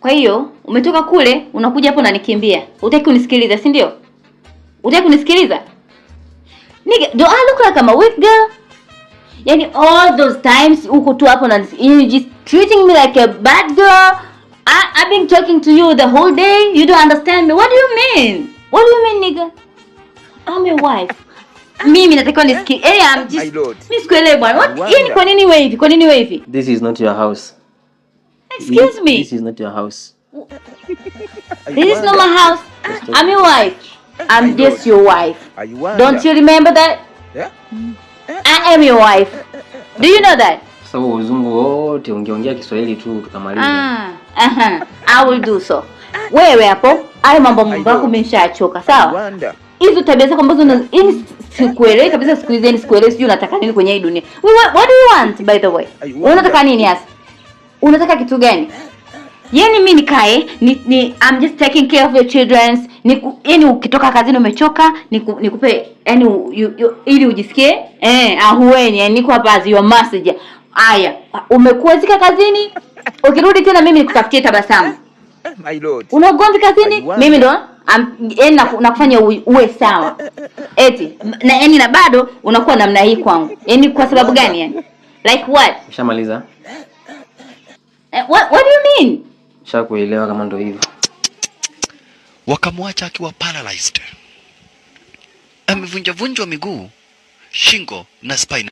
Kwa hiyo umetoka kule unakuja hapo unanikimbia. Hutaki kunisikiliza, si ndio? Hutaki kunisikiliza? Nigga, do I look like I'm a weak girl? Yani all those times uko tu hapo na you just treating me like a bad girl. I've been talking to you the whole day. You don't understand me. What do you mean? What do you mean, nigga? I'm your wife. Mimi natakiwa nisikie. Eh, I'm just My lord. Mimi sikuelewi, bwana. What? Yani kwa nini wewe hivi? Kwa nini wewe hivi? This is not your house. Excuse me. This is not your house. This is not my house. I'm your wife. I'm just your wife. I wonder. Don't you remember that? Yeah? I am your wife. Do you know that? Sasa huo uzungu wote, ungeongea Kiswahili tu tukamaliza. Ah, aha. I will do so. Wewe hapo, hayo mambo mambo yako mimi nishachoka, I sawa? Wonder. Hizo tabia zako ambazo yaani sikuelewi kabisa siku hizi, yani sikuelewi, sijui unataka nini kwenye hii dunia. What do you want, by the way? I wonder. Unataka nini hasa? Unataka kitu gani? Yaani mimi nikae ni I'm just taking care of your children. Yaani ukitoka kazini umechoka, nikupe yani ili ujisikie ahueni, yani niko hapa as your messenger. Aya, umekuwezika kazini, ukirudi tena mimi nikutafutie tabasamu. My lord. Una ugomvi kazini, I wonder. Mimi ndo yaani nakufanya uwe sawa. Eti na yani na bado unakuwa namna hii kwangu. Yaani kwa sababu gani yani? Like what? Ushamaliza? What do you mean? Shakuelewa kama ndo hivyo. Wakamwacha akiwa paralyzed, amevunjavunjwa miguu, shingo na spine.